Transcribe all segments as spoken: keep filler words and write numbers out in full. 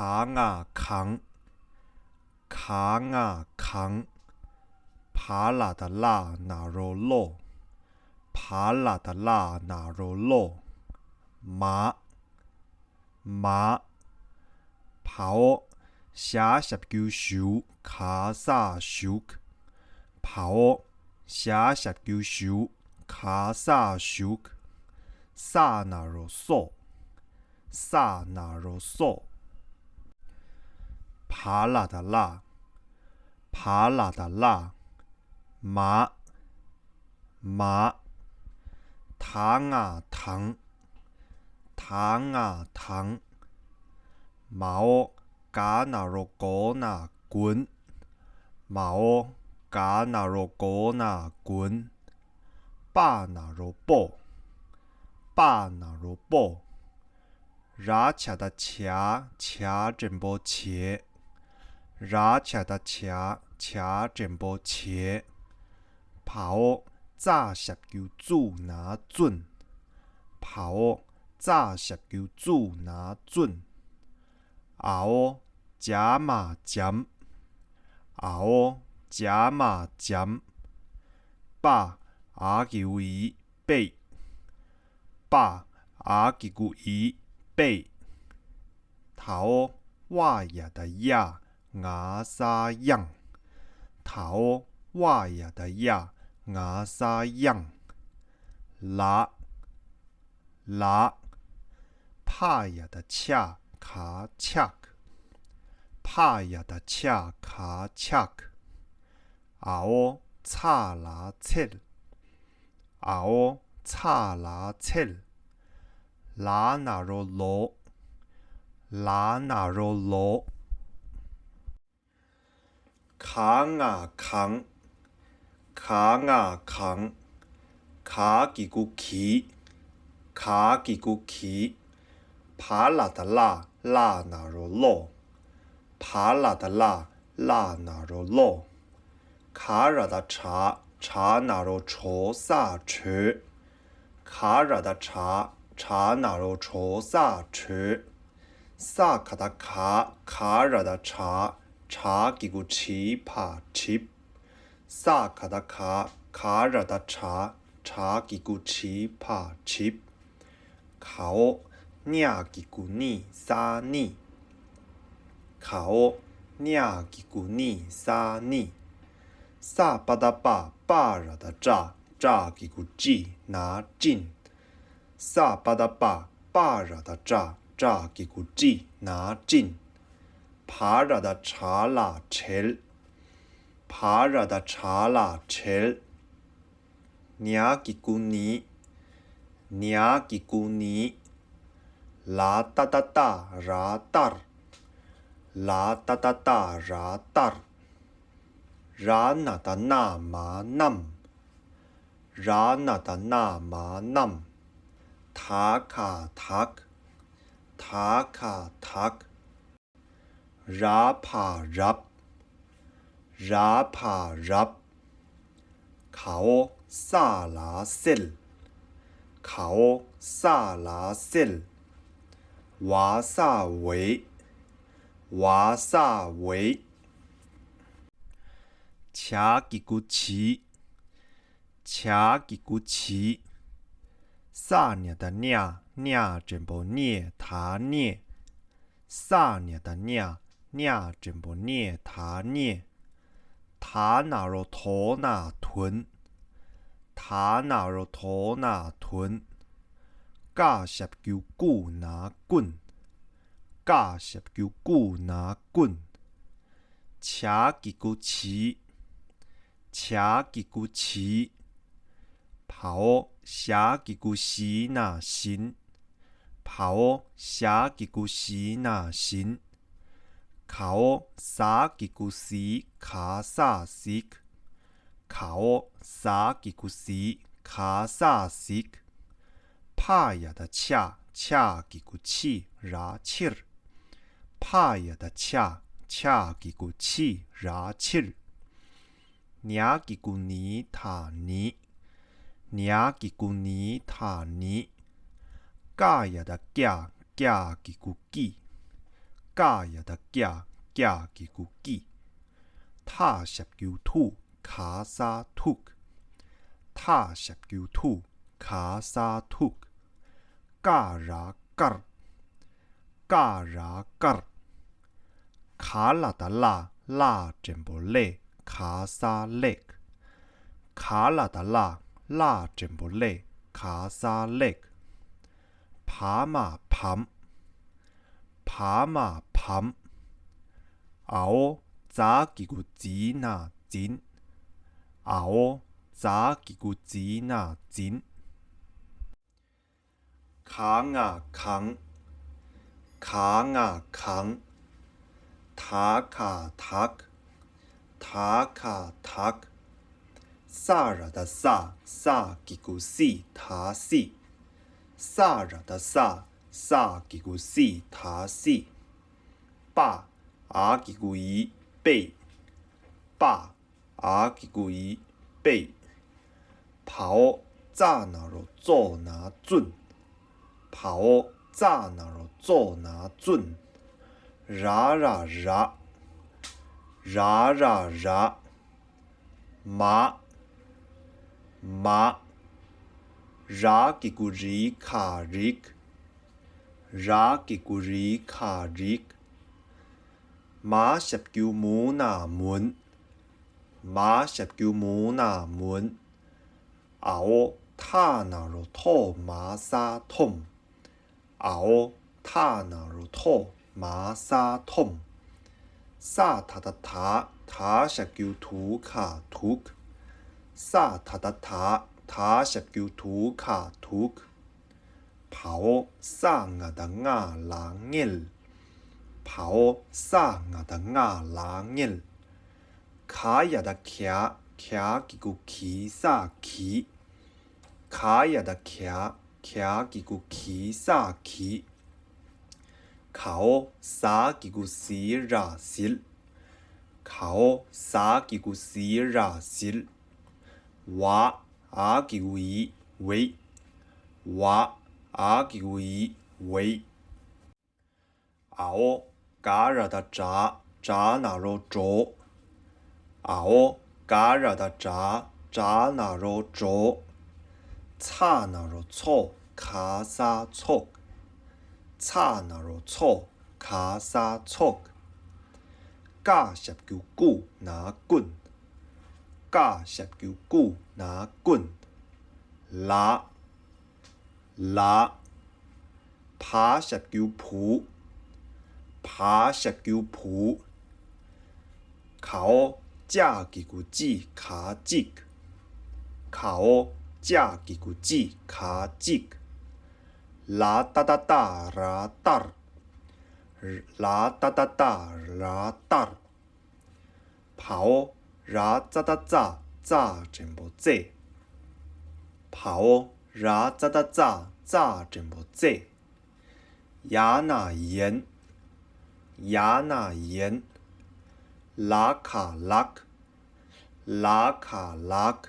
ག་ང་གང་། ག་ང་གང་། བ་ལ་བཏགས་བླ་ན་རོ་བློ། བ་ལ་བཏགས་བླ་ན་རོ་བློ། མ། མ། བའོ། ཞ་ཞབས་ཀྱུ་ཞུ། ག་ས་བཞུགས། བའོ། ཞ་ཞབས་ཀྱུ་ཞུ། ག་ས་བཞུགས། ས་ན་རོ་སོ། ས་ན་རོ་སོ། བ་ལ་བཏགས་བླ། བ་ལ་བཏགས་བླ། མ། མ། ད་ང་དང་། ད་ང་དང་། མའོ། ག་ན་རོ་གོ་ན་དགུན། མའོ། ག་ན་རོ་གོ་ན་དགུན། པ་ན་རོ་པོ། པ་ན་རོ་པོ། ར་ཇ་བཏགས་ཇ། ཇ་འགྲེང་བུ་བྱེ། ར་ཇ་བཏགས་ཇ། ཇ་འགྲེང་བུ་བྱེ། བའོ། ཙ་ཞབས་ཀྱུ་ཙུ་ན་བཙུན། བའོ། ཙ་ཞབས་ཀྱུ་ཙུ་ན་བཙུན། འའོ། ཇ་མ་འཇམ། འའོ། ཇ་མ་འཇམ། པ། འ་གི་གུ་འི། པེ། པ། འ་གི་གུ་འི། པེ། དའོ། ཝ་ཡ་བཏགས་ཡ། ང་ས་དབྱངས། དའོ། ཝ་ཡ་བཏགས་ཡ། ང་ས་དབྱངས། ལ། ལ། ཕ་ཡ་བཏགས་ཕྱ། ག་ཕྱག། ཕ་ཡ་བཏགས་ཕྱ། ག་ཕྱག། འའོ། ཚ་ལ་ཚལ། འའོ། ཚ་ལ་ཚལ། ལ་ན་རོ་ལོ། ལ་ན་རོ་ལོ། ག་ང་གང་། ག་ང་གང་། ག་གི་གུ་གི། ག་གི་གུ་གི། བ་ལ་བཏགས་བླ། བླ་ན་རོ་བློ། བ་ལ་བཏགས་བླ། བླ་ན་རོ་བློ། ག་ར་བཏགས་གྲ། གྲ་ན་རོ་གྲོ་ས་གྲོས། ག་ར་བཏགས་གྲ། གྲ་ན་རོ་གྲོ་ས་གྲོས། ས་ག་བཏགས་ག། ག་ར་བཏགས་གྲ། གྲ་གི་གུ་གྲི་ཕ་གྲིབ། ས་ག་བཏགས་ག། ག་ར་བཏགས་གྲ། གྲ་གི་གུ་གྲི་ཕ་གྲིབ། གའོ། ཉ་གི་གུ་ཉི། ས་ཉི། གའོ། ཉ་གི་གུ་ཉི། ས་ཉི། ས་པ་བཏགས་སྤ། སྤ་ར་བཏགས་སྤྲ། སྤྲ་གི་གུ་སྤྲི་ན་སྤྲིན། ས་པ་བཏགས་སྤ། སྤ་ར་བཏགས་སྤྲ། སྤྲ་གི་གུ་སྤྲི་ན་སྤྲིན། བ་ར་བཏགས་བྲ་ལ་བྲེལ། བ་ར་བཏགས་བྲ་ལ་བྲེལ། ཉ་གི་གུ་ཉི། ཉ་གི་གུ་ཉི། ལ་ཏ་བཏགས་ལྟ། ར་ལྟར། ལ་ཏ་བཏགས་ལྟ། ར་ལྟར། ར་ན་བཏགས་རྣ། མ་རྣམས། ར་ན་བཏགས་རྣ། མ་རྣམས། ད་ག་དག། ད་ག་དག། ར་བ་རབ། ར་བ་རབ། གའོ། ས་ལ་སེལ། གའོ། ས་ལ་སེལ། ཝ་ས་ཝེ། ཝ་ས་ཝེ། ཇ་གི་གུ་ཇི། ཇ་གི་གུ་ཇི། ས་ཉ་བཏགས་ཉ། ཉ་འགྲེང་བུ་ཉེ། ད་ཉེ། ས་ཉ་བཏགས་ཉ། ཉ་འགྲེང་བུ་ཉེ། ད་ཉེ། ད་ན་རོ་དོ་ན་དོན། ད་ན་རོ་དོ་ན་དོན། ཀ་ཞབས་ཀྱུ་ཀུ་ན་ཀུན། ཀ་ཞབས་ཀྱུ་ཀུ་ན་ཀུན། ཇ་གི་གུ་ཇི། ཇ་གི་གུ་ཇི། བའོ། ཞ་གི་གུ་ཞི་ན་བཞིན། བའོ། ཞ་གི་གུ་ཞི་ན་བཞིན། གའོ། ཟ་གི་གུ་ཟི། ག་ས་གཟིགས། གའོ། ཟ་གི་གུ་ཟི། ག་ས་གཟིགས། ཕ་ཡ་བཏགས་ཕྱ། ཕྱ་གི་གུ་ཕྱི་ར་ཕྱིར། ཕ་ཡ་བཏགས་ཕྱ། ཕྱ་གི་གུ་ཕྱི་ར་ཕྱིར། ཉ་གི་གུ་ཉི། ད་ཉི། ཉ་གི་གུ་ཉི། ད་ཉི། ཀ་ཡ་བཏགས་ཀྱ། ཀྱ་གི་གུ་ཀྱི། ཀ་ཡ་བཏགས་ཀྱ། ཀྱ་གི་གུ་ཀྱི། ཐ་ཞབས་ཀྱུ་ཐུ། ག་ས་ཐུག། ཐ་ཞབས་ཀྱུ་ཐུ། ག་ས་ཐུག། ཀ་ར་དཀར། ཀ་ར་དཀར། ག་ལ་བཏགས་གླ། གླ་འགྲེང་བུ་གླེ། ག་ས་གླེགས། ག་ལ་བཏགས་གླ། གླ་འགྲེང་བུ་གླེ། ག་ས་གླེགས། བ་མ་བམ། བ་མ་བམ། འའོ་ཛ་གི་གུ་ཛི་ན་འཛིན། འའོ་ཛ་གི་གུ་ཛི་ན་འཛིན། ག་ང་གང་། ག་ང་གང་། ད་ག་དག། ད་ག་དག། ས་ར་བཏགས་སྲ། སྲ་གི་གུ་སྲི། ད་སྲི། ས་ར་བཏགས་སྲ། སྲ་གི་གུ་སྲི། ད་སྲི། པ། འ་གི་གུ་འི། པེ། པ། འ་གི་གུ་འི། པེ། བའོ་ཙ་ན་རོ་ཙོ་ན་ཙུན། བའོ་ཙ་ན་རོ་ཙོ་ན་ཙུན། ར་ར་ར། ར་ར་ར། མ། མ། ར་གི་གུ་རི་ག་རིག། ར་གི་གུ་རི་ག་རིག། མ་ཞབས་ཀྱུ་མུ་ན་མུན། མ་ཞབས་ཀྱུ་མུ་ན་མུན། འའོ་ཐ་ན་རོ་ཐོ་མ་ས་ཐོམ། འའོ་ཐ་ན་རོ་ཐོ་མ་ས་ཐོམ། ས་ད་བཏགས་སྡ། སྡ་ཞབས་ཀྱུ་དུ་ག་དུག། ས་ད་བཏགས་སྡ། སྡ་ཞབས་ཀྱུ་དུ་ག་དུག། བའོ་ས་ང་བཏགས་སྔ། ལ་སྔེལ། བའོ་ས་ང་བཏགས་སྔ། ལ་སྔེལ། ག་ཡ་བཏགས་གྱ། གྱ་གི་གུ་གི་ས་གྱིས། ག་ཡ་བཏགས་གྱ། གྱ་གི་གུ་གི་ས་གྱིས། གའོ་ཟ་གི་གུ་ཟི་ར་ཟིལ། གའོ་ཟ་གི་གུ་ཟི་ར་ཟིལ། ཝ། འ་གི་གུ་འི། ཝེ། ཝ། འ་གི་གུ་འི། ཝེ། འའོ་ག་ར་བཏགས་གྲ། གྲ་ན་རོ་གྲོ། འའོ་ག་ར་བཏགས་གྲ། གྲ་ན་རོ་གྲོ། ཚ་ན་རོ་ཚོ། ག་ས་ཚོགས། ཚ་ན་རོ་ཚོ། ག་ས་ཚོགས། ཀ་ཞབས་ཀྱུ་ཀུ་ན་ཀུན། ཀ་ཞབས་ཀྱུ་ཀུ་ན་ཀུན། ལ། ལ། བ་ཞབས་ཀྱུ་བུ། བ་ཞབས་ཀྱུ་བུ། གའོ་ཅ་གི་གུ་ཅི་ག་ཅིག། གའོ་ཅ་གི་གུ་ཅི་ག་ཅིག། ལ་ཏ་བཏགས་ལྟ། ར་ལྟར། ལ་ཏ་བཏགས་ལྟ། ར་ལྟར། བའོ་ར་ཙ་བཏགས་ཙ། ཙ་འགྲེང་བུ་ཙེ། བའོ་ར་ཙ་བཏགས་ཙ། ཙ་འགྲེང་བུ་ཙེ། ཡ་ན་ཡན། ཡ་ན་ཡན། ལ་ག་ལགས། ལ་ག་ལགས།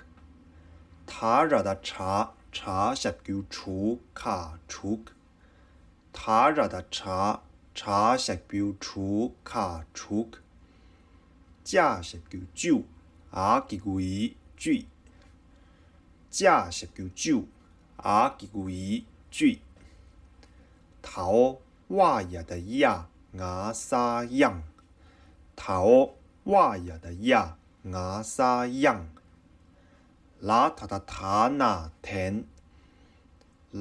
ད་ར་བཏགས་དྲ། དྲ་ཞབས་ཀྱུ་དྲུ་ག་དྲུག། ད་ར་བཏགས་དྲ། དྲ་ཞབས་ཀྱུ་དྲུ་ག་དྲུག། ཅ་ཞབས་ཀྱུ་ཅུ། འ་གི་གུ་འི་ཅུས། ཅ་ཞབས་ཀྱུ་ཅུ། འ་གི་གུ་འི་ཅུས། དའོ་ཝ་ཡ་བཏགས་ཡ། ང་ས་དབྱངས། དའོ་ཝ་ཡ་བཏགས་ཡ། ང་ས་དབྱངས། ལ་ད་བཏགས་ད་ན་དན།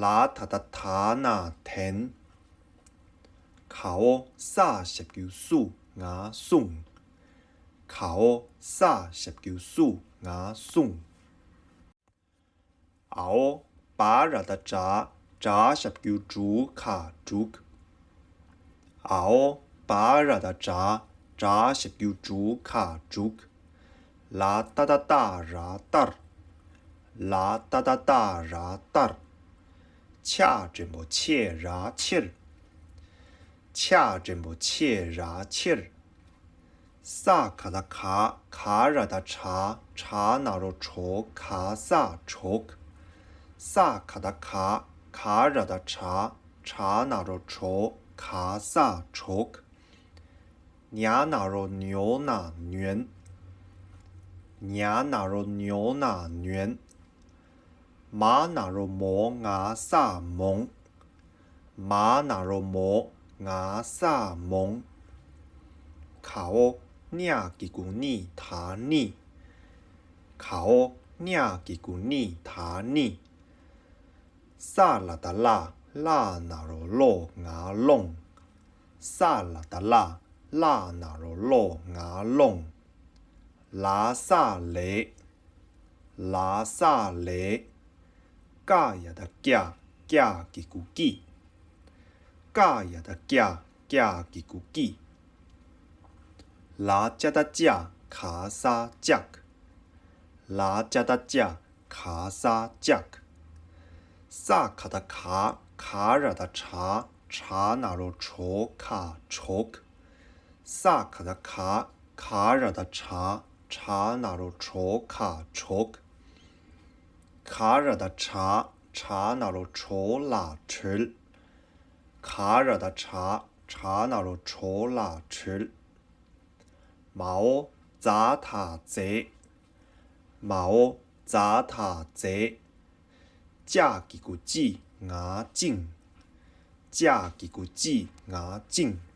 ལ་ད་བཏགས་ད་ན་དན། གའོ་ས་ཞབས་ཀྱུ་སུ། ང་སྲུང་། གའོ་ས་ཞབས་ཀྱུ་སུ། ང་སྲུང་། འའོ་བ་ར་བཏགས་བྲ། བྲ་ཞབས་ཀྱུ་བྲུ་ག་བྲུག། འའོ་བ་ར་བཏགས་བྲ། བྲ་ཞབས་ཀྱུ་བྲུ་ག་བྲུག། ལ་ཏ་བཏགས་ལྟ། ར་ལྟར། ལ་ཏ་བཏགས་ལྟ། ར་ལྟར། ཆ་འགྲེང་བུ་ཆེ། ར་ཆེར། ཆ་འགྲེང་བུ་ཆེ། ར་ཆེར། ས་ག་བཏགས་ག། ག་ར་བཏགས་གྲ། གྲ་ན་རོ་གྲོ། ག་ས་གྲོགས། ས་ག་བཏགས་ག། ག་ར་བཏགས་གྲ། གྲ་ན་རོ་གྲོ། ག་ས་གྲོགས། ཉ་ན་རོ་ཉོ་ན་ཉོན། ཉ་ན་རོ་ཉོ་ན་ཉོན། མ་ན་རོ་མོ་ང་ས་མོང་། མ་ན་རོ་མོ་ང་ས་མོང་། ག་འོ་ཉ་གི་གུ་ཉི་ད་ཉིད། ག་འོ་ཉ་གི་གུ་ཉི་ད་ཉིད། ས་ལ་བཏགས་སླ། སླ་ན་རོ་སློ་ང་སློང་། ས་ལ་བཏགས་སླ། སླ་ན་རོ་སློ་ང་སློང་། ལ་ས་ལེགས། ལ་ས་ལེགས། ཀ་ཡ་བཏགས་སྐྱ། སྐྱ་གི་གུ་སྐྱིད། ཀ་ཡ་བཏགས་སྐྱ། སྐྱ་གི་གུ་སྐྱིད། ལ་ཅ་བཏགས་ལྕགས། ག་ས་ལྕགས། ལ་ཅ་བཏགས་ལྕགས། ག་ས་ལྕགས། ས་ག་བཏགས་སྒ། ག་ར་བཏགས་སྒྲ། སྒྲ་ན་རོ་སྒྲོ་ག་སྒྲོག། ས་ག་བཏགས་སྒ། ག་ར་བཏགས་སྒྲ། སྒྲ་ན་རོ་སྒྲོ་ག་སྒྲོག། ག་ར་བཏགས་གྲ། གྲ་ན་རོ་གྲོ་ལ་གྲོལ། ག་ར་བཏགས་གྲ། གྲ་ན་རོ་གྲོ་ལ་གྲོལ། མ་འོ་ཛ་ད་མཛེས། མ་འོ་ཛ་ད་མཛེས། ཅ་གི་གུ་ཅི་ང་ཅིང་། ཅ་གི་གུ་ཅི་ང་ཅིང་།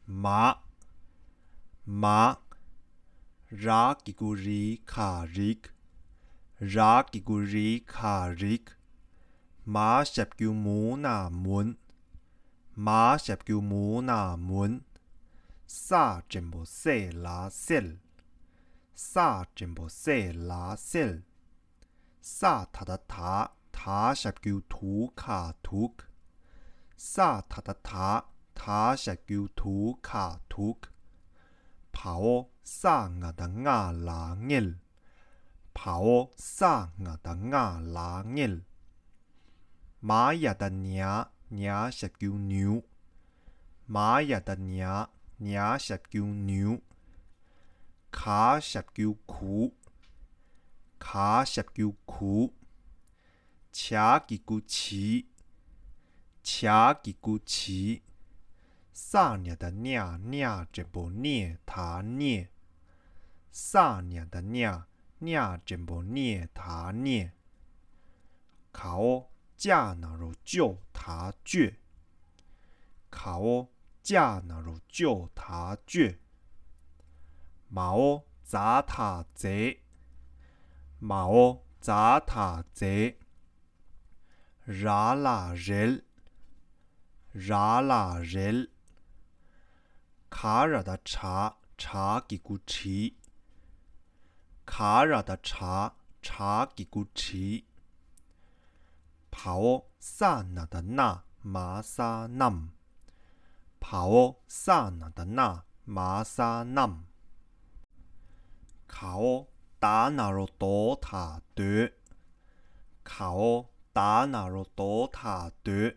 མ། མ། ར་གི་གུ་རི་ག་རིགས། ར་གི་གུ་རི་ག་རིགས། མ་ཞབས་ཀྱུ་མུ་ན་མུན། མ་ཞབས་ཀྱུ་མུ་ན་མུན། ས་འགྲེང་བུ་སེ་ལ་སེལ། ས་འགྲེང་བུ་སེ་ལ་སེལ། ས་ད་བཏགས་སྡ། སྡ་ཞབས་ཀྱུ་དུ་ག་སྡུག། ས་ད་བཏགས་སྡ། སྡ་ཞབས་ཀྱུ་དུ་ག་སྡུག། བ་འོ་ས་ང་བཏགས་སྔ་ལ་སྔེལ། བ་འོ་ས་ང་བཏགས་སྔ་ལ་སྔེལ། མ་ཡ་བཏགས་མྱ། མྱ་ཞབས་ཀྱུ་མྱུ། མ་ཡ་བཏགས་མྱ། མྱ་ཞབས་ཀྱུ་མྱུ། ག་ཞབས་ཀྱུ་གུ། ག་ཞབས་ཀྱུ་གུ། ཇ་གི་གུ་ཇི། ཇ་གི་གུ་ཇི། ས་ཉ་བཏགས་སྙ། སྙ་འགྲེང་བུ་སྙེ་ད་སྙེད། ས་ཉ་བཏགས་སྙ། སྙ་འགྲེང་བུ་སྙེ་ད་སྙེད། ག་འོ་ཅ་ན་རོ་ཅོ་ད་ཅོད། ག་འོ་ཅ་ན་རོ་ཅོ་ད་ཅོད། མ་འོ་ཛ་ད་མཛེས། མ་འོ་ཛ་ད་མཛེས། ར་ལ་རལ། ར་ལ་རལ། ག་ར་བཏགས་གྲ། གྲ་གི་གུ་གྲི། ག་ར་བཏགས་གྲ། གྲ་གི་གུ་གྲི། བ་འོ་ས་ན་བཏགས་སྣ། མ་ས་སྣམ། བ་འོ་ས་ན་བཏགས་སྣ། མ་ས་སྣམ། ག་འོ་ད་ན་རོ་དོ་ད་དོད། ག་འོ་ད་ན་རོ་དོ་ད་དོད།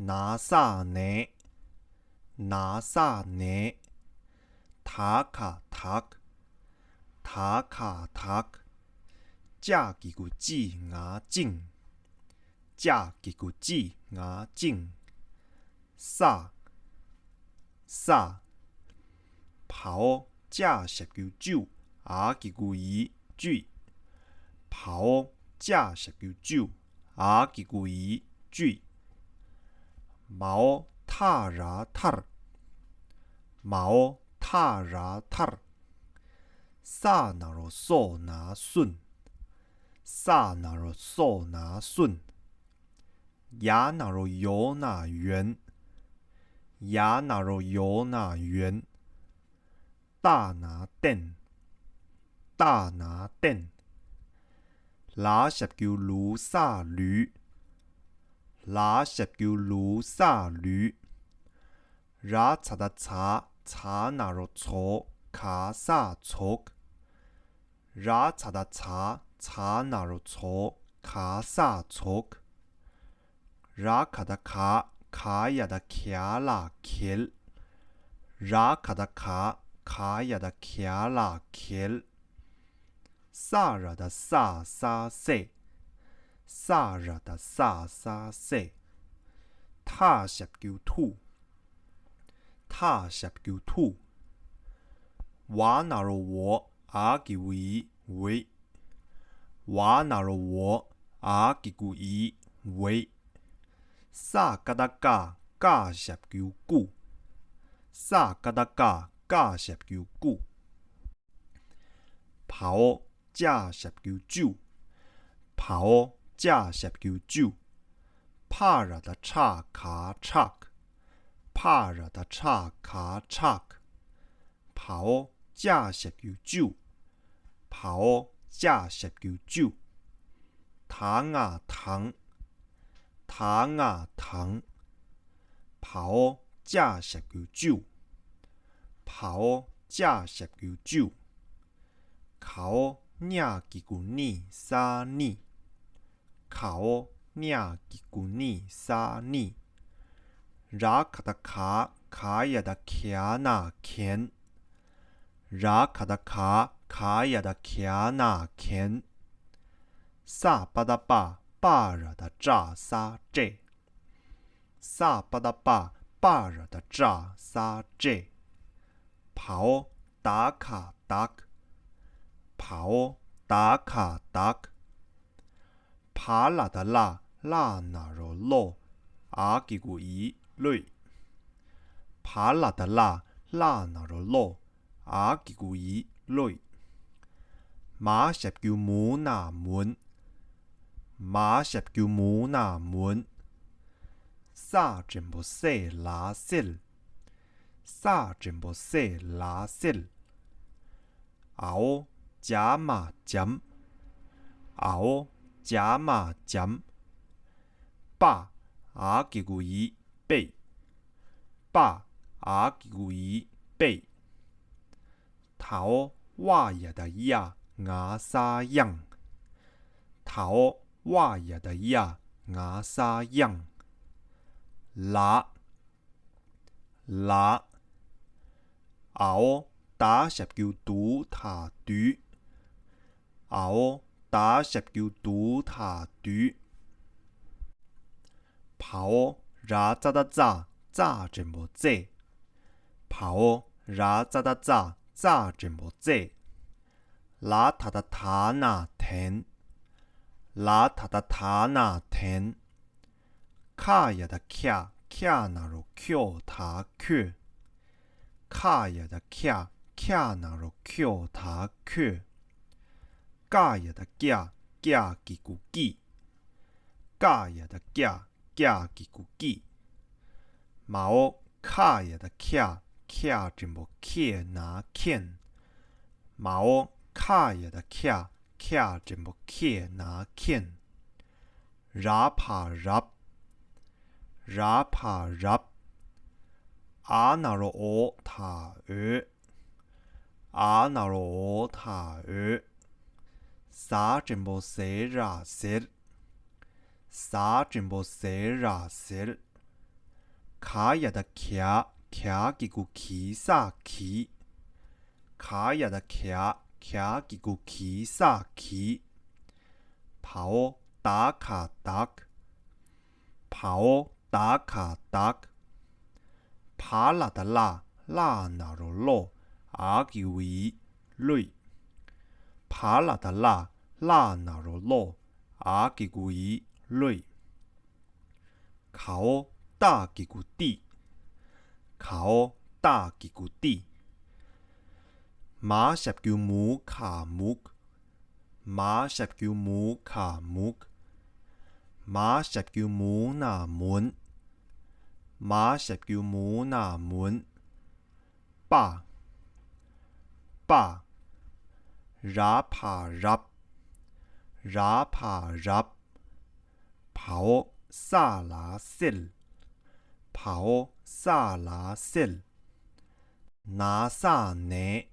ན་ས་ནས། ན་ས་ནས། ད་ག་དག། ད་ག་དག། ཅ་གི་གུ་ཅི་ང་ཅིང་། ཅ་གི་གུ་ཅི་ང་ཅིང་། ས། ས། བ་འོ་ཅ་ཞབས་ཀྱུ་བཅུ། འ་གི་གུ་འི་བཅུད། བ་འོ་ཅ་ཞབས་ཀྱུ་བཅུ། འ་གི་གུ་འི་བཅུད། མ་འོ་ཐ་ར་ཐར། མ་འོ་ཐ་ར་ཐར། ས་ན་རོ་སོ་ན་སུན། ས་ན་རོ་སོ་ན་སུན། ཡ་ན་རོ་ཡོ་ན་ཡོན། ཡ་ན་རོ་ཡོ་ན་ཡོན། ཏ་ན་བསྟན། ཏ་ན་བསྟན། ལ་ཞབས་ཀྱུ་ལུ་ས་ལུས། ལ་ཞབས་ཀྱུ་ལུ་ས་ལུས། ར་ཚ་བཏགས་ཚ། ཚ་ན་རོ་ཚོ། ག་ས་ཚོགས། ར་ཚ་བཏགས་ཚ། ཚ་ན་རོ་ཚོ། ག་ས་ཚོགས། ར་ག་བཏགས་ག། ག་ཡ་བཏགས་གྱ་ལ་གྱེལ། ར་ག་བཏགས་ག། ག་ཡ་བཏགས་གྱ་ལ་གྱེལ། ས་ར་བཏགས་སྲ། སྲ་བསྲེགས། ས་ར་བཏགས་སྲ། སྲ་བསྲེགས། ཐ་ཞབས་ཀྱུ་ཐུ། ཐ་ཞབས་ཀྱུ་ཐུ། ཝ་ན་རོ་ཝོ། འ་གི་གུ་འི། འི། ཝ་ན་རོ་ཝོ། འ་གི་གུ་འི། འི། ས་ཀ་བཏགས་སྐ། སྐ་ཞབས་ཀྱུ་སྐུ། ས་ཀ་བཏགས་སྐ། སྐ་ཞབས་ཀྱུ་སྐུ། བའོ། ཅ་ཞབས་ཀྱུ་ཅུ། བའོ། ཅ་ཞབས་ཀྱུ་ཅུ། ཕ་ར་བཏགས་ཕྲ། ག་ཕྲག། ཕ་ར་བཏགས་ཕྲ། ག་ཕྲག། བའོ། ཅ་ཞབས་ཀྱུ་ཅུ། བའོ། ཅ་ཞབས་ཀྱུ་ཅུ། ད་ང་དང་། ད་ང་དང་། བའོ། ཅ་ཞབས་ཀྱུ་ཅུ། བའོ། ཅ་ཞབས་ཀྱུ་ཅུ། གའོ། ཉ་གི་གུ་ཉི། ས་ཉི། གའོ། ཉ་གི་གུ་ཉི། ས་ཉི། ར་ག་བཏགས་གར། ག་ཡ་བཏགས་གྱ་ན་གྱེན། ར་ག་བཏགས་གར། ག་ཡ་བཏགས་གྱ་ན་གྱེན། ས་པ་བཏགས་སྤ། སྤ་ར་བཏགས་སྤྲ། ས་སྤྲེལ། ས་པ་བཏགས་སྤ། སྤ་ར་བཏགས་སྤྲ། ས་སྤྲེལ། བའོ། ད་ག་བདག། བའོ། ད་ག་བདག། བ་ལ་བཏགས་བླ། བླ་ན་རོ་བློ། འ་གི་གུ་འི། བློས། བ་ལ་བཏགས་བླ། བླ་ན་རོ་བློ། འ་གི་གུ་འི། བློས། མ་ཞབས་ཀྱུ་མུ་ན་མུན། མ་ཞབས་ཀྱུ་མུ་ན་མུན། ས་འགྲེང་བུ་སེ་ལ་སེལ། ས་འགྲེང་བུ་སེ་ལ་སེལ། འའོ། ཇ་མ་འཇམ། འའོ། ཇ་མ་འཇམ། པ། འ་གི་གུ་འི། པས། པ། འ་གི་གུ་འི། པས། དའོ། ཝ་ཡ་བཏགས་ཡ། ང་ས་དབྱངས། དའོ། ཝ་ཡ་བཏགས་ཡ། ང་ས་དབྱངས། ལ། ལ། འའོ། ད་ཞབས་ཀྱུ་དུ། ད་དུས། འའོ། ད་ཞབས་ཀྱུ་དུ། ད་དུས། བའོ། ར་ཙ་བཏགས་རྩ། རྩ་འགྲེང་བུ་རྩེ། བའོ། ར་ཙ་བཏགས་རྩ། རྩ་འགྲེང་བུ་རྩེ། ལ་ད་བཏགས་དྷ་ན་དན། ལ་ད་བཏགས་དྷ་ན་དན། ཁ་ཡ་བཏགས་ཁྱ། ཁྱ་ན་རོ་ཁྱོ། ད་ཁྱོད། ཁ་ཡ་བཏགས་ཁྱ། ཁྱ་ན་རོ་ཁྱོ། ད་ཁྱོད། ཀ་ཡ་བཏགས་ཀྱ། ཀྱ་གི་གུ་ཀྱིས། ཀ་ཡ་བཏགས་ཀྱ། ཀྱ་གི་གུ་ཀྱིས། མའོ། ཁ་ཡ་བཏགས་ཁྱ། ཁྱ་འགྲེང་བུ་ཁྱེ་ན་མཁྱེན། མའོ། ཁ་ཡ་བཏགས་ཁྱ། ཁྱ་འགྲེང་བུ་ཁྱེ་ན་མཁྱེན། ར་བ་རབ། ར་བ་རབ། འ་ན་རོ་འོ། ད་འོད། འ་ན་རོ་འོ། ད་འོད། ཟ་འགྲེང་བུ་ཟེ་ར་ཟེར། ཟ་འགྲེང་བུ་ཟེ་ར་ཟེར། ག་ཡ་བཏགས་གྱ། གྱ་གི་གུ་གི་ས་གྱིས། ག་ཡ་བཏགས་གྱ། གྱ་གི་གུ་གི་ས་གྱིས། བའོ། ད་ག་བདག། བའོ། ད་ག་བདག། བ་ལ་བཏགས་བླ། བླ་ན་རོ་བློ། འ་གི་གུ་འི། བློས། བ་ལ་བཏགས་བླ། བླ་ན་རོ་བློ། འ་གི་གུ་འི། བློས། གའོ། ཏ་གི་གུ་ཏིས། གའོ། ཏ་གི་གུ་ཏིས། མ་ཞབས་ཀྱུ་མུ་ག་མུག། མ་ཞབས་ཀྱུ་མུ་ག་མུག། མ་ཞབས་ཀྱུ་མུ་ན་མུན། མ་ཞབས་ཀྱུ་མུ་ན་མུན། པ། པ། ར་བ་རབ། ར་བ་རབ། བའོ། ས་ལ་སེལ། བའོ། ས་ལ་སེལ། ན་ས་ནས།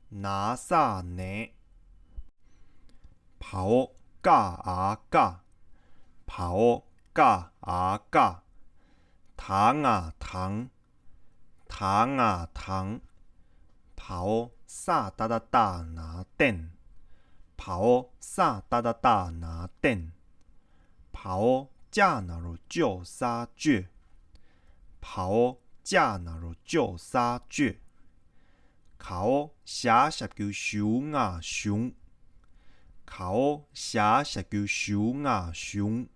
ན་ས་ནས། བའོ། ཀ་འ་ཀ། བའོ། ཀ་འ་ཀ། ད་ང་དང་། ད་ང་དང་། བའོ། ས་ཏ་བཏགས་སྟ་ན་བསྟན། བའོ། ས་ཏ་བཏགས་སྟ་ན་བསྟན། བའོ། ཅ་ན་རོ་ཅོ། ས་བཅོས། བའོ། ཅ་ན་རོ་ཅོ་ས་ཅོད། གའོ་ཞ་ཞབས་ཀྱུ་ཞུ་ང་ཞུང་། གའོ་ཞ་ཞབས་ཀྱུ་ཞུ་ང་ཞུང་།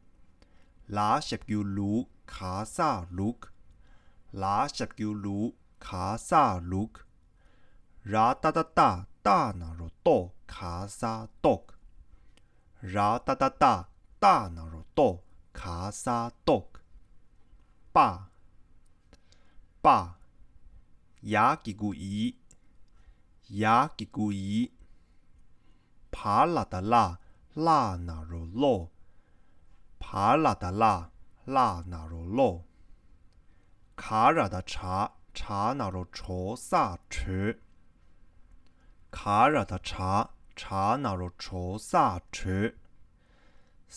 ལ་ཞབས་ཀྱུ་ལུ་ག་ས་ལུག། ལ་ཞབས་ཀྱུ་ལུ་ག་ས་ལུག། ར་ཏ་བཏགས་ཏ་ཏ་ན་རོ་ཏོ་ག་ས་ཏོག། ར་ཏ་བཏགས་ཏ་ཏ་ན་རོ་ཏོ་ག་ས་ཏོག། པ། པ། ཡ་གི་གུ་ཡི། ཡ་གི་གུ་ཡི། བ་ལ་བཏགས་ལ་ལ་ན་རོ་ལོ། བ་ལ་བཏགས་ལ་ལ་ན་རོ་ལོ། ག་ར་བཏགས་གྲ་གྲ་ན་རོ་གྲོ་ས་གྲོད། ག་ར་བཏགས་གྲ་གྲ་ན་རོ་གྲོ་ས་གྲོད།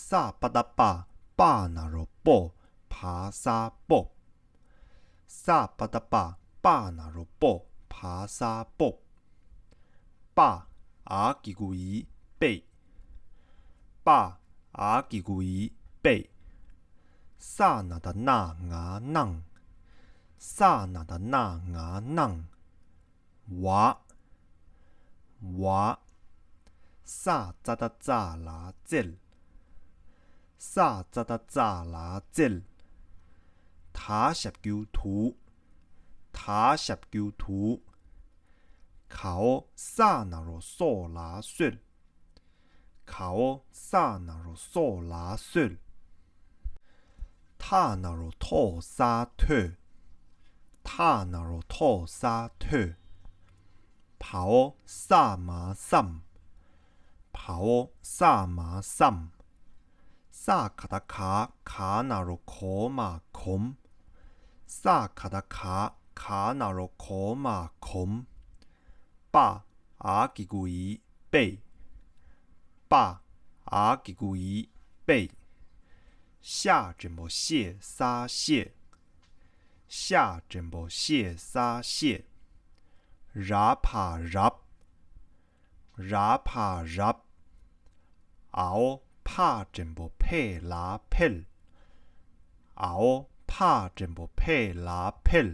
ས་པ་བཏགས་སྤ་སྤ་ན་རོ་སྤོ་བ་ས་སྤོབས། ས་པ་བཏགས་སྤ་སྤ་ན་རོ་སྤོ་བ་ས་སྤོབས། པ། འ་གི་གུ་འི་པེ། པ། འ་གི་གུ་འི་པེ། ས་ན་བཏགས་སྣ་ང་སྣང་། ས་ན་བཏགས་སྣ་ང་སྣང་། ཝ། ཝ། ས་ཙ་བཏགས་སྩ་ལ་སྩལ། ས་ཙ་བཏགས་སྩ་ལ་སྩལ། ད་ཞབས་ཀྱུ་དུ། ད་ཞབས་ཀྱུ་དུ། གའོ་ས་ན་རོ་སོ་ལ་སོལ། གའོ་ས་ན་རོ་སོ་ལ་སོལ། ཐ་ན་རོ་ཐོ་ས་ཐོས། ཐ་ན་རོ་ཐོ་ས་ཐོས། བའོ་ས་མ་བསམ། བའོ་ས་མ་བསམ། ས་ག་བཏགས་ག་ག་ན་རོ་གོ་མ་གོམས། ས་ག་བཏགས་ག་ག་ན་རོ་གོ་མ་གོམས། པ། འ་གི་གུ་འི་པེ། པ། འ་གི་གུ་འི་པེ། ཤ་འགྲེང་བུ་ཤེ་ས་ཤེས། ཤ་འགྲེང་བུ་ཤེ་ས་ཤེས། ར་བ་རབ། ར་བ་རབ། འའོ་ཕ་འགྲེང་བུ་ཕེ་ལ་ཕེལ། འའོ་ཕ་འགྲེང་བུ་ཕེ་ལ་ཕེལ།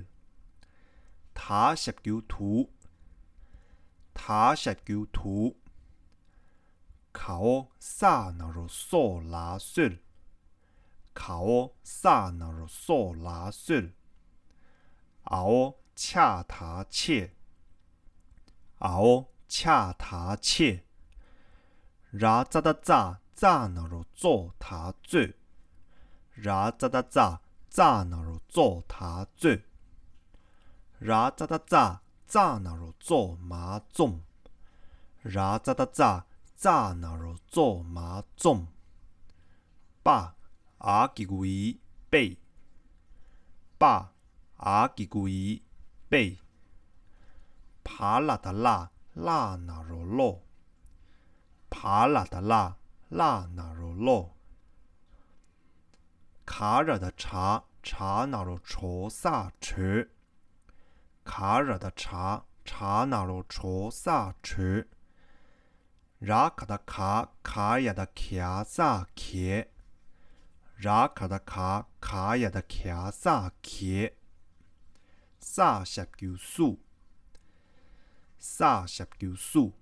ད་ཞབས་ཀྱུ་དུ། ད་ཞབས་ཀྱུ་དུ། གའོ་ས་ན་རོ་སོ་ལ་སོལ། གའོ་ས་ན་རོ་སོ་ལ་སོལ། འའོ་ཆ་ད་ཆེ། འའོ་ཆ་ད་ཆེ། ར་ཙ་བཏགས་རྩ་རྩ་ན་རོ་རྩོ་ད་རྩོད། ར་ཙ་བཏགས་རྩ་རྩ་ན་རོ་རྩོ་ད་རྩོད། ར་ཙ་བཏགས་རྩ་རྩ་ན་རོ་རྩོ་མ་རྩོམ། ར་ཙ་བཏགས་རྩ་རྩ་ན་རོ་རྩོ་མ་རྩོམ། པ། འ་གི་གུ་འི་པེ། པ། འ་གི་གུ་འི་པེ། བ་ལ་བཏགས་བླ་བླ་ན་རོ་བློ། བ་ལ་བཏགས་བླ་བླ་ན་རོ་བློ། ག་ར་བཏགས་གྲ་གྲ་ན་རོ་གྲོ་ས་གྲོས། ག་ར་བཏགས་གྲ་གྲ་ན་རོ་གྲོ་ས་གྲོས། ར་ག་བཏགས་ག་ག་ཡ་བཏགས་གྱ་ས་གྱེས། ར་ག་བཏགས་ག་ག་ཡ་བཏགས་གྱ་ས་གྱེས། ས་ཞབས་ཀྱུ་སུ། ས་ཞབས་ཀྱུ་སུ།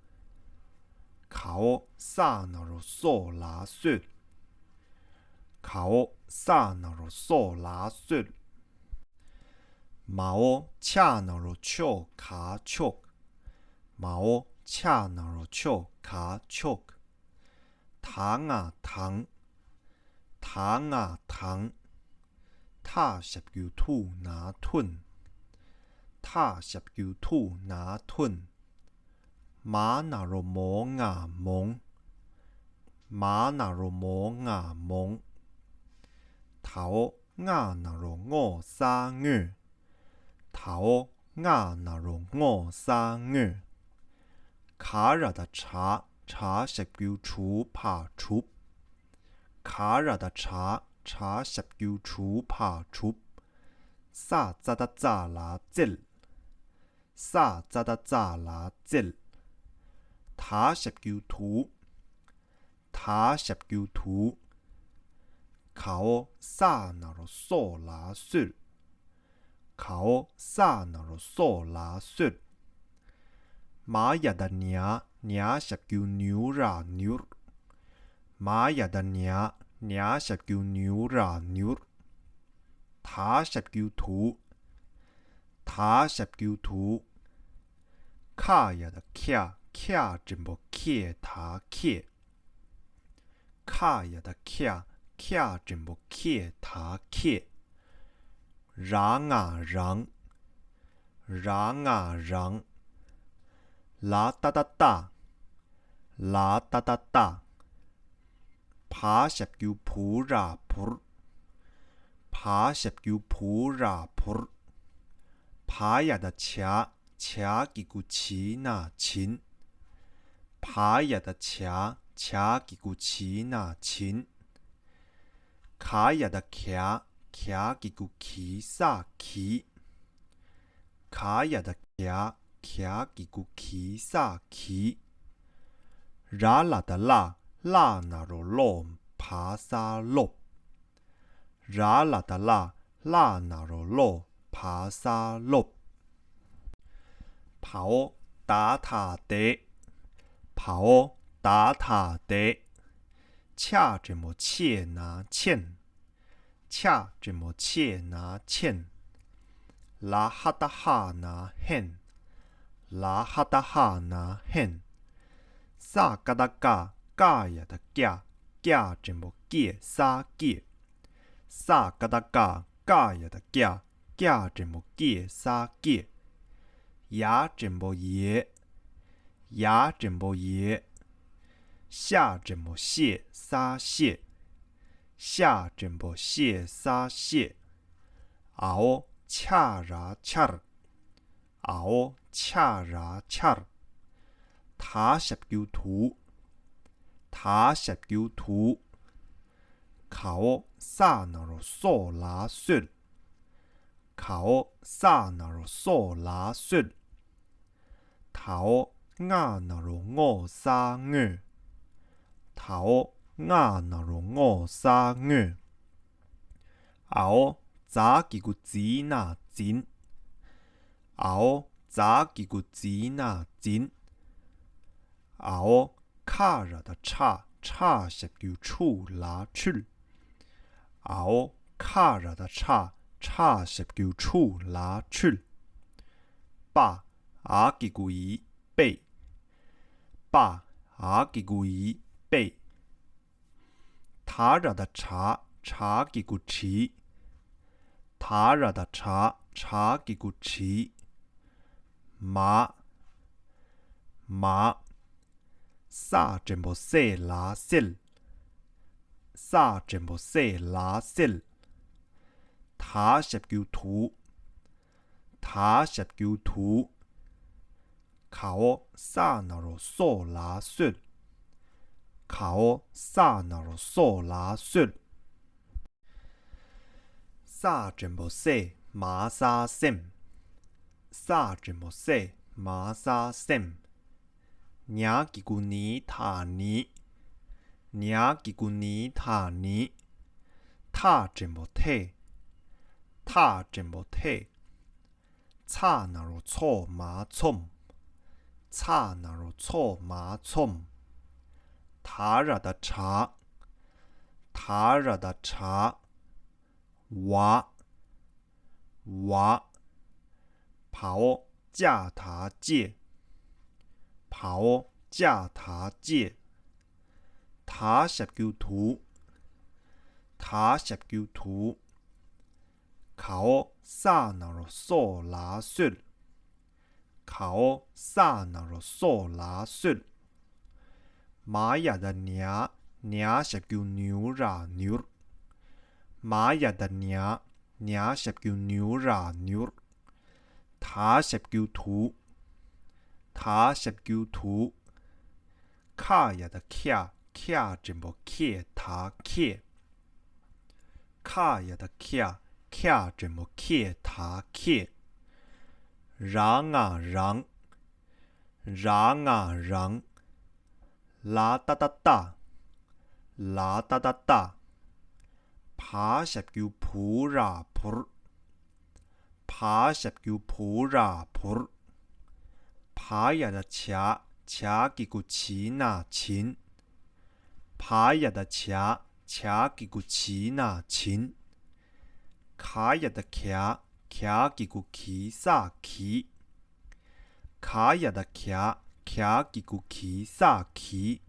གའོ་ས་ན་རོ་སོ་ལ་སོད། གའོ་ས་ན་རོ་སོ་ལ་སོད། མའོ་ཆ་ན་རོ་ཆོ་ག་ཆོག། མའོ་ཆ་ན་རོ་ཆོ་ག་ཆོག། ད་ང་དང་། ད་ང་དང་། ཐ་ཞབས་ཀྱུ་ཐུ་ན་ཐུན། ཐ་ཞབས་ཀྱུ་ཐུ་ན་ཐུན། མ་ན་རོ་མོ་ང་མོང་། མ་ན་རོ་མོ་ང་མོང་། དའོ་ང་ན་རོ་ངོ་ས་ངོས། དའོ་ང་ན་རོ་ངོ་ས་ངོས། ག་ར་བཏགས་གྲ་གྲ་ཞབས་ཀྱུ་གྲུ་བ་གྲུབ། ག་ར་བཏགས་གྲ་གྲ་ཞབས་ཀྱུ་གྲུ་བ་གྲུབ། ས་ཙ་བཏགས་རྩ་ལ་རྩལ། ས་ཙ་བཏགས་རྩ་ལ་རྩལ། ད་ཞབས་ཀྱུ་དུ། ད་ཞབས་ཀྱུ་དུ། གའོ་ས་ན་རོ་སོ་ལ་སོད། གའོ་ས་ན་རོ་སོ་ལ་སོད། མ་ཡ་བཏགས་མྱ། མྱ་ཞབས་ཀྱུ་མྱུ་ར་མྱུར། མ་ཡ་བཏགས་མྱ། མྱ་ཞབས་ཀྱུ་མྱུ་ར་མྱུར། ད་ཞབས་ཀྱུ་དུ། ད་ཞབས་ཀྱུ་དུ། ཁ་ཡ་བཏགས་ཁྱ། ཁྱ་འགྲེང་བུ་ཁྱེ་ད་ཁྱེད། ཁ་ཡ་བཏགས་ཁྱ། ཁྱ་འགྲེང་བུ་ཁྱེ་ད་ཁྱེད། ར་ང་རང་། ར་ང་རང་། ལ་ཏ་བཏགས་ལྟ། ལ་ཏ་བཏགས་ལྟ། བ་ཞབས་ཀྱུ་བུ་ར་བུར། བ་ཞབས་ཀྱུ་བུ་ར་བུར། བ་ཡ་བཏགས་བྱ། བྱ་གི་གུ་བྱི་ན་བྱིན། བ་ཡ་བཏགས་བྱ། བྱ་གི་གུ་བྱི་ན་བྱིན། ག་ཡ་བཏགས་གྱ། གྱ་གི་གུ་གི་ས་གྱིས། ག་ཡ་བཏགས་གྱ། གྱ་གི་གུ་གི་ས་གྱིས། ར་ལ་བཏགས་རླ། རླ་ན་རོ་རློ། བ་ས་རློབས། ར་ལ་བཏགས་རླ། རླ་ན་རོ་རློ། བ་ས་རློབས། བའོ་ད་ད་དད། བའོ་ད་ད་དད། ཆ་འགྲེང་བུ་ཆེ་ན་ཆེན། ཆ་འགྲེང་བུ་ཆེ་ན་ཆེན། ལ་ཧ་བཏགས་ལྷ་ན་ལྷན། ལ་ཧ་བཏགས་ལྷ་ན་ལྷན། ས་ཀ་བཏགས་སྐྱ། སྐྱ་ཡ་བཏགས་སྐྱ། སྐྱ་འགྲེང་བུ་སྐྱེ་ས་སྐྱེད། ས་ཀ་བཏགས་སྐ། སྐ་ཡ་བཏགས་སྐྱ། སྐྱ་འགྲེང་བུ་སྐྱེ་ས་སྐྱེད། ཡ་འགྲེང་བུ་ཡེ། ཡ་འགྲེང་བུ་ཡེ། ཤ་འགྲེང་བུ་ཤེ་ས་ཤེད། ཤ་འགྲེང་བུ་ཤེ་ས་ཤེད། འའོ་ཆ་ར་ཆར། འའོ་ཆ་ར་ཆར། ད་ཞབས་ཀྱུ་དུ། ད་ཞབས་ཀྱུ་དུ། གའོ་ས་ན་རོ་སོ་ལ་སོད། གའོ་ས་ན་རོ་སོ་ལ་སོད། དའོ་ང་ན་རོ་ངོ་ས་ངོས། དའོ་ང་ན་རོ་ངོ་ས་ངོས། འའོ་ཛ་གི་གུ་ཛི་ན་འཛིན། འའོ་ཛ་གི་གུ་ཛི་ན་འཛིན། འའོ་ཁ་ར་བཏགས་ཁྲ། ཁྲ་ཞབས་ཀྱུ་ཁྲུ་ལ་ཁྲུལ། འའོ་ཁ་ར་བཏགས་ཁྲ། ཁྲ་ཞབས་ཀྱུ་ཁྲུ་ལ་ཁྲུལ། པ། འ་གི་གུ་འི། པེ། པ། འ་གི་གུ་འི། པེ། ད་ར་བཏགས་དྲ། དྲ་གི་གུ་དྲི། ད་ར་བཏགས་དྲ། དྲ་གི་གུ་དྲི། མ། མ། ས་འགྲེང་བུ་སེ་ལ་སེལ། ས་འགྲེང་བུ་སེ་ལ་སེལ། ད་ཞབས་ཀྱུ་དུ། ད་ཞབས་ཀྱུ་དུ། གའོ་ས་ན་རོ་སོ་ལ་སོད། གའོ་ས་ན་རོ་སོ་ལ་སོད། ས་འགྲེང་བུ་སེ་མ་ས་སེམས། ས་འགྲེང་བུ་སེ་མ་ས་སེམས། ཉ་གི་གུ་ནི་ད་ནི། ཉ་གི་གུ་ནི་ད་ནི། ཐ་འགྲེང་བུ་ཐེ། ཐ་འགྲེང་བུ་ཐེ། ཚ་ན་རོ་ཚོ་མ་ཚོམས། ཚ་ན་རོ་ཚོ་མ་ཚོམས། ད་ར་བཏགས་དྲ། ད་ར་བཏགས་དྲ། བ། བ། བའོ་ཅ་ད་བཅད། བའོ་ཅ་ད་བཅད། ད་ཞབས་ཀྱུ་དུ། ད་ཞབས་ཀྱུ་དུ། གའོ་ས་ན་རོ་སོ་ལ་སོད། གའོ་ས་ན་རོ་སོ་ལ་སོད། མ་ཡ་བཏགས་མྱ། མྱ་ཞབས་ཀྱུ་མྱུ་ར་མྱུར། མ་ཡ་བཏགས་མྱ། མྱ་ཞབས་ཀྱུ་མྱུ་ར་མྱུར། ད་ཞབས་ཀྱུ་དུ། ད་ཞབས་ཀྱུ་དུ། ཁ་ཡ་བཏགས་ཁྱ། ཁྱ་འགྲེང་བུ་ཁྱེ་ད་ཁྱེད། ཁ་ཡ་བཏགས་ཁྱ། ཁྱ་འགྲེང་བུ་ཁྱེ་ད་ཁྱེད། ར་ང་རང་། ར་ང་རང་། ལ་ཏ་བཏགས་ལྟ། ལ་ཏ་བཏགས་ལྟ། བ་ཞབས་ཀྱུ་བུ་ར་བུར། བ་ བ་ཞབས་ཀྱུ་བུ་ར་བུར། བ་ཡ་བཏགས་བྱ། བྱ་གི་གུ་བྱི་ན་བྱིན། བ་ཡ་བཏགས་བྱ། བྱ་གི་གུ་བྱི་ན་བྱིན། ག་ཡ་བཏགས་གྱ། གྱ་གི་གུ་གི་ས་གྱིས། ག་ཡ་བཏགས་གྱ། གྱ་གི་གུ་གི་ས་གྱིས།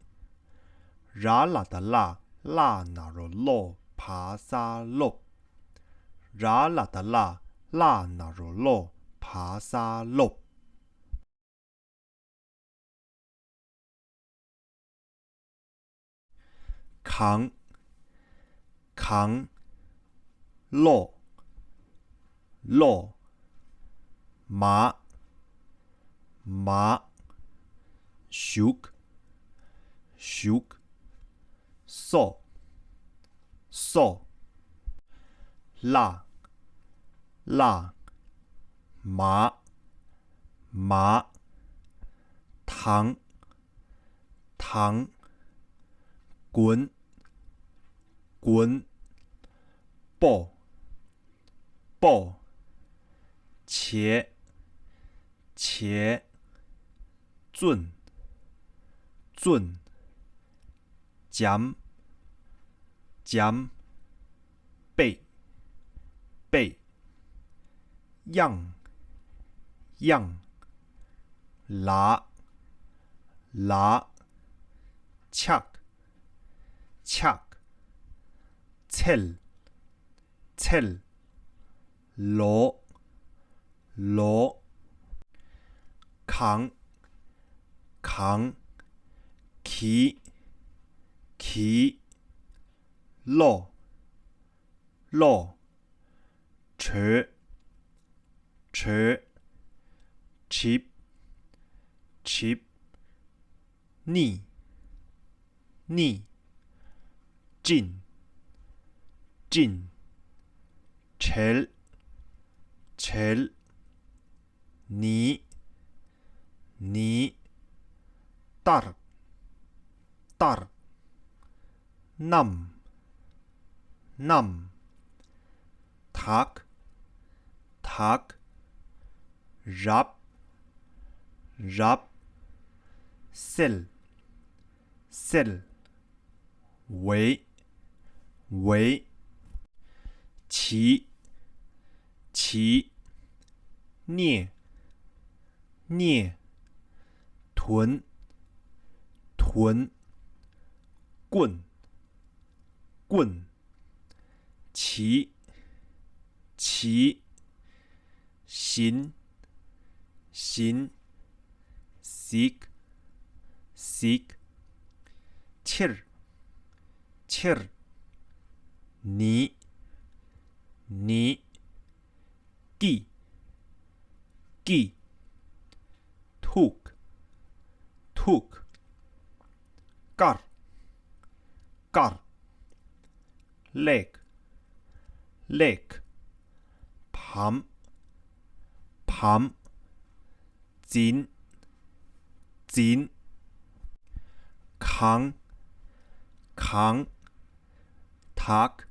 ར་ལ་བཏགས་རླ། རླ་ན་རོ་རློ། བ་ས་རློབས། ར་ལ་བཏགས་རླ། རླ་ན་རོ་རློ། བ་ས་རློབས། གང་། གང་། ལོ། ལོ། མ། མ། ཞུགས། ཞུགས། སོ། སོ། ལ། ལ། མ། མ། དང་། དང་། དགུན། དགུན། པོ། པོ། བྱེ། བྱེ། བཙུན། བཙུན། འཇམ། འཇམ། པེ། པེ། དབྱངས། དབྱངས། ལ། ལ། ཆག། ཆག། ཚལ། ཚལ། ལོ། ལོ། གང་། གང་། གྱི། གྱི། ལོ། ལོ། དྲོད། དྲོད། གྲིབ། གྲིབ། ནི། ནི། སྤྲིན། སྤྲིན། བྲེལ། བྲེལ། ནི། ནི། ལྟར། ལྟར། གནམ། གནམ། དག། དག། རབ། རབ། སེལ། སེལ། འོད། འོད། བྱི། བྱི། སྙེ། སྙེ། དོན། དོན། ཀུན། ཀུན། བྱི། བྱི། བཞིན། བཞིན། གཟིགས། གཟིགས། ཕྱིར། ཕྱིར། ནི། ནི། ཀི། ཀི། ཐུག། ཐུག། དཀར། དཀར། ལེགས། ལེགས། བམ། བམ། འཛིན། འཛིན། གང་། གང་། དག།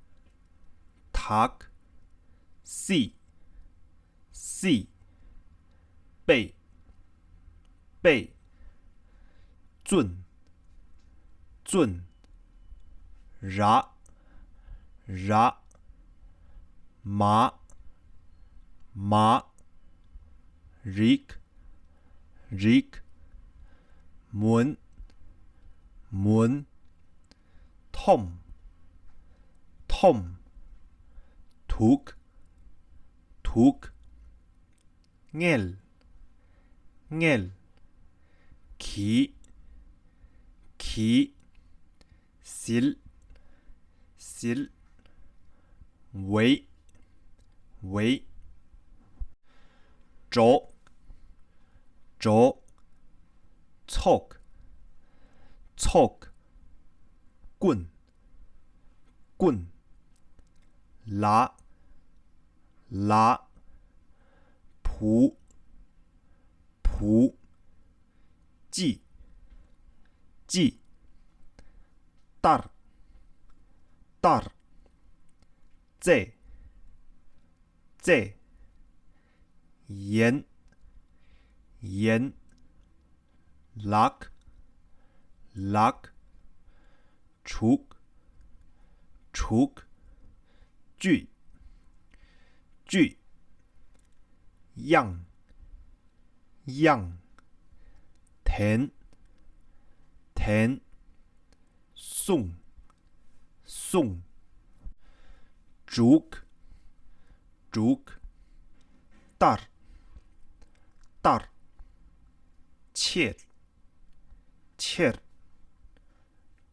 དག། སྲིད། སྲིད། པེ། པེ། བཙུན། བཙུན། ར། ར། མ། མ། རིག། རིག། མུན། མུན། ཐོམ། ཐོམ། དུག། དུག། ངལ། ངལ། གྱི། གྱི། ཟིལ། ཟིལ། འོད། འོད། གྲོགས། གྲོགས། ཚོགས། ཚོགས། ཀུན། ཀུན། ལ། ལ། བུ། བུ། ཅི། ཅི། ལྟར། ལྟར། རྩེ། རྩེ། ཡན། ཡན། ལག། ལག། དྲུག། དྲུག། བཅུད། བཅུད། དབྱངས། དབྱངས། འཐེན། འཐེན། གསུང་། གསུང་། དྲུག། དྲུག། ལྟར། ལྟར། ཆེར། ཆེར།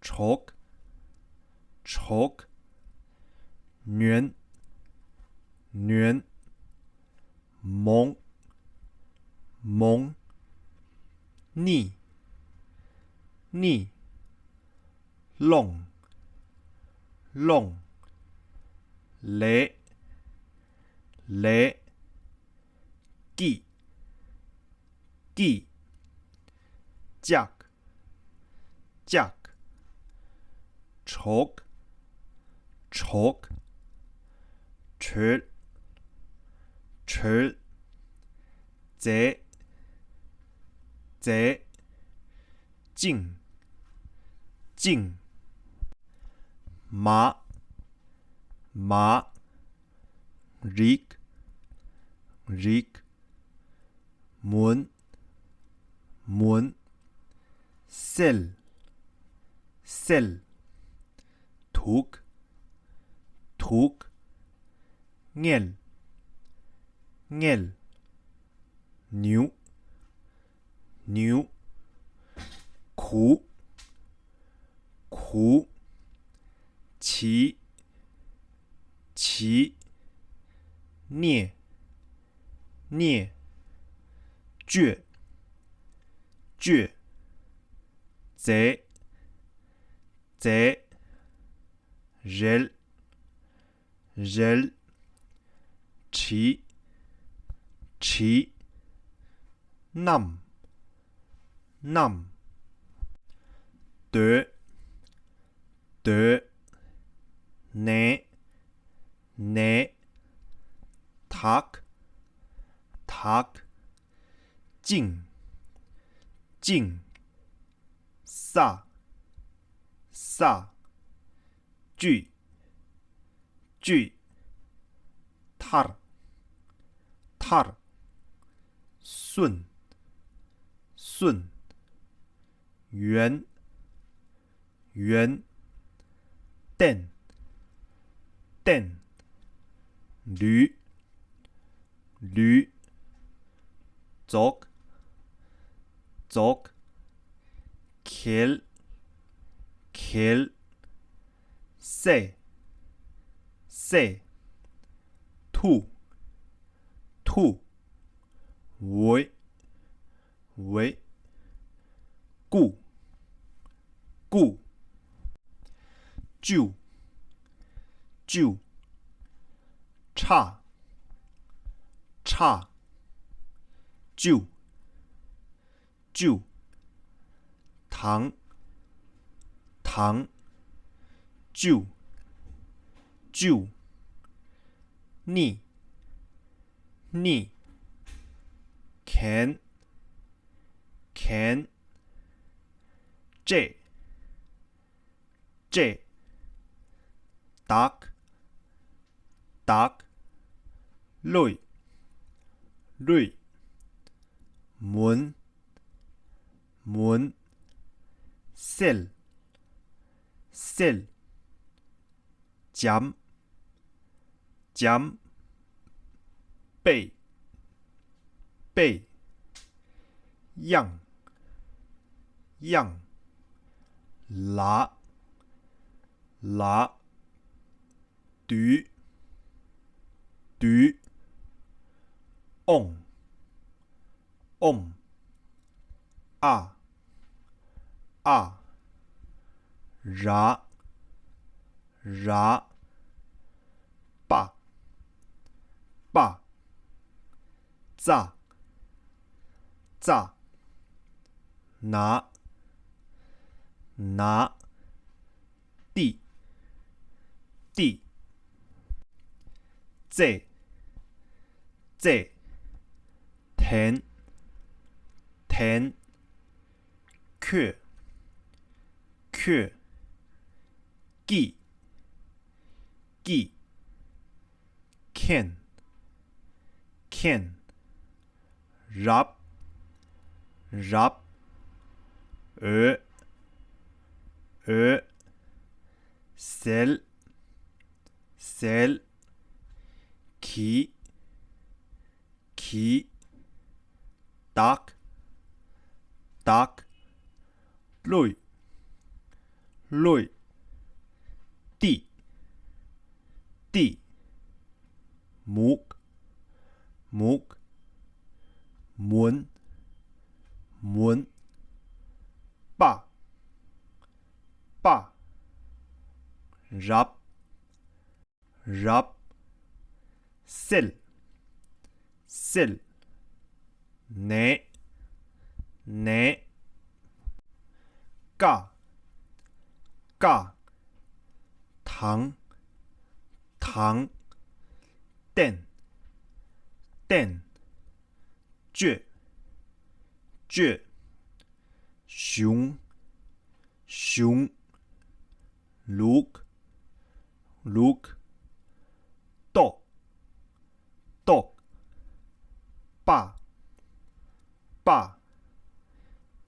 གྲོགས། གྲོགས། ཉོན། ཉོན། མོང་། མོང་། གཉིད། གཉིད། སློང་། སློང་། ལས། ལས། སྐྱིད། སྐྱིད། ལྕགས། ལྕགས། གྲོགས། གྲོགས། གྲོལ། གྲོལ། རྫས། རྫས། བཅིངས། བཅིངས། མ། མ། རིག། རིག། མུན། མུན། སེལ། སེལ། དུག། དུག། དངལ། དངལ། ནེའུ། ནེའུ། གུ། གུ། བྱི། བྱི། སྣེ། སྣེ། གཅོད། གཅོད། རྫས། རྫས། རལ། རལ། བྲིས། བྲིས། མནམ། མནམ། སྡོད། སྡོད། ནས། ནས། དག། དག། བཅིངས། བཅིངས། ས། ས། བཅུད། བཅུད། ཐར། ཐར། སུན། སུན། ཡོན། ཡོན། བསྟན། བསྟན། ལུས། ལུས། རྫོགས། རྫོགས། གལ། གལ། བསྲེ། བསྲེ། ཐུ། ཐུ། འོད། འོད། རྐུ། རྐུ། བཅུ། བཅུ། ཁྲག། ཁྲག། བཅུ། བཅུ། དང་། དང་། བཅུ། བཅུ། གཉིད། གཉིད། གྱེན། གྱེན། བསྲེས། བསྲེས། བདག། བདག། བླུད། བླུད། མུན། མུན། སེལ། སེལ། འཇམ། འཇམ། དཔེ། དཔེ། དབྱངས། དབྱངས། ལ། ལ། བསྡུས། བསྡུས། ཨོམ། ཨོམ། ཨ། ཨ། ར། ར། པ། པ། ཙ། ཙ། ན། ན། ཏི། ཏི། ཙེ། ཙེ། དྲན། དྲན། ཁྱོད། ཁྱོད། སྐྱིད། སྐྱིད། མཁྱེན། མཁྱེན། རབ། རབ། འོད། འོད། ཟེར། ཟེར། གྱིས། གྱིས། བདག། བདག། བློས། བློས། ཏི། ཏི། མུག། མུག། མུན། མུན། པ། པ། རབ། རབ། སེལ། སེལ། ནས། ནས། ཀ། ཀ། དང་། དང་། བསྟན། བསྟན། བཅོས། བཅོས། གཞུང་། གཞུང་། ལུགས། ལུགས། ཏོག། ཏོག། པ། པ།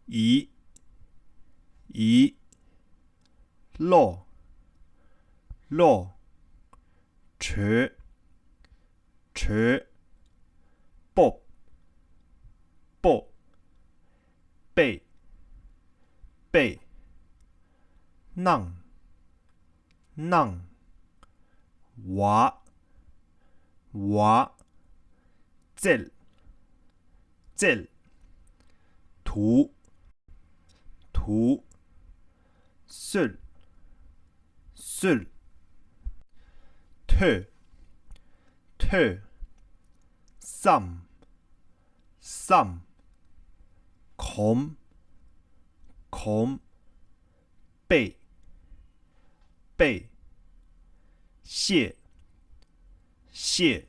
ཡི། ཡི། བློ། བློ། གྲོས། གྲོས། སྤོབས། སྤོབས། པས། པས། གནང་། གནང་། བ། བ། བཙལ། བཙལ། དུ། དུ། སོད། སོད། ཐོས། ཐོས། བསམ། བསམ། གོམས། གོམས། པས། པས། ཤེས། ཤེས།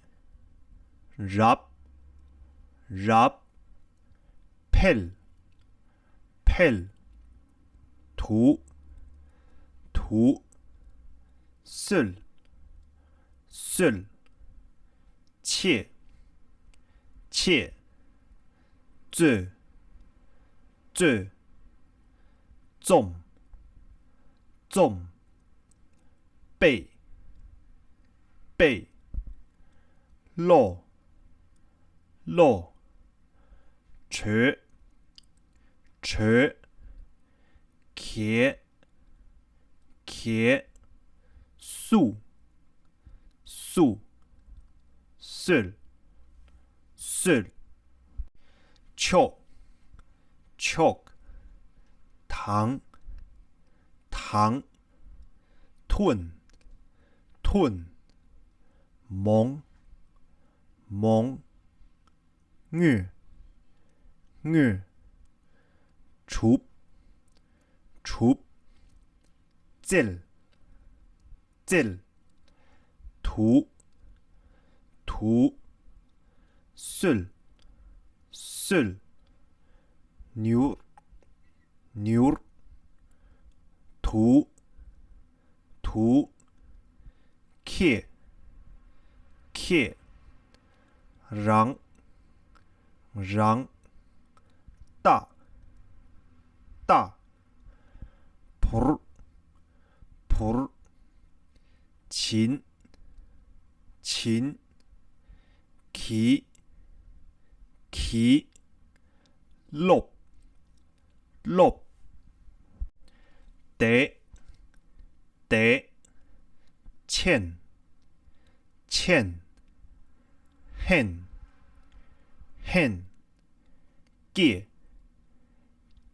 རབ། རབ། འཕེལ། འཕེལ། དུ། དུ། སོལ། སོལ། ཆེ། ཆེ། རྩོད། རྩོད། རྩོམ། རྩོམ། དཔེ། དཔེ། བློ། བློ། གྲོས། གྲོས། གས། གས། སུ། སུ། སོད། སོད། ཆོག། ཆོག། དང་། དང་། ཐོན། ཐོན། མོང་། མོང་། དངོས། དངོས། གྲུབ། གྲུབ། བཙལ། བཙལ། དུ། དུ། སོལ། སོལ། མྱུར། མྱུར། དུ། དུ། ཁྱེད། ཁྱེད། རང་། རང་། ལྟ། ལྟ། བོར། བོར། བྱིན། བྱིན། གྱིས། གྱིས། སློབ། སློབ། དེ། དེ། མཆན། མཆན། ཧན། ཧན། སྐྱེ།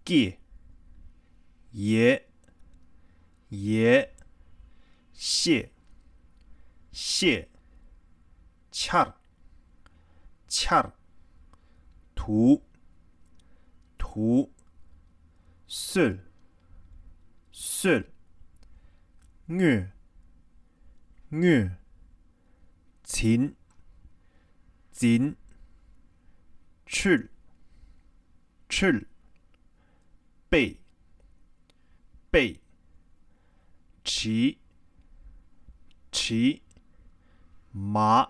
སྐྱེ། ཡས། ཡས། ཤེས། ཤེས། ཆར། ཆར། དུ། དུ། སོལ། སོལ། དངོས། དངོས། འཛིན། འཛིན། ཆུལ། ཆུལ། པེ། པེ། བྲིས། བྲིས། མ།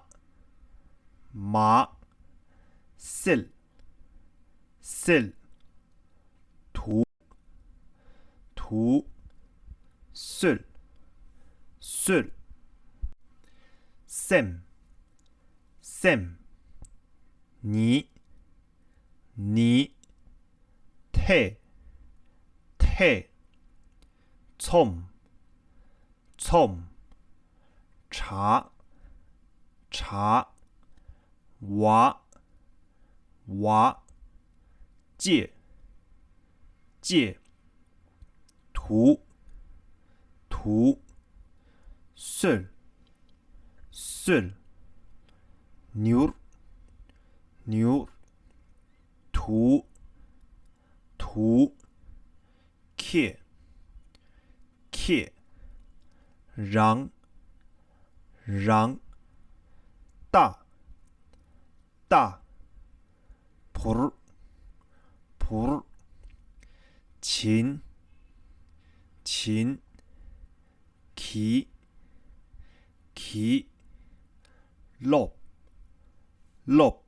མ། སེལ། སེལ། དུག། དུག། སོལ། སོལ། སེམས། སེམས། ནི། ནི། ཐེ། ཐེ། ཚོམ། ཚོམ། དྲག། དྲག། བ། བ། ལྕེ། ལྕེ། དུག། དུག། སོལ། སོལ། ནེའུར། ནེའུར། དུག། དུག། ཁྱེད། ཁྱེད། རང་། རང་། ལྟ། ལྟ། བོར། བོར། བྱིན། བྱིན། གྱིས། གྱིས། སློབ། སློབ།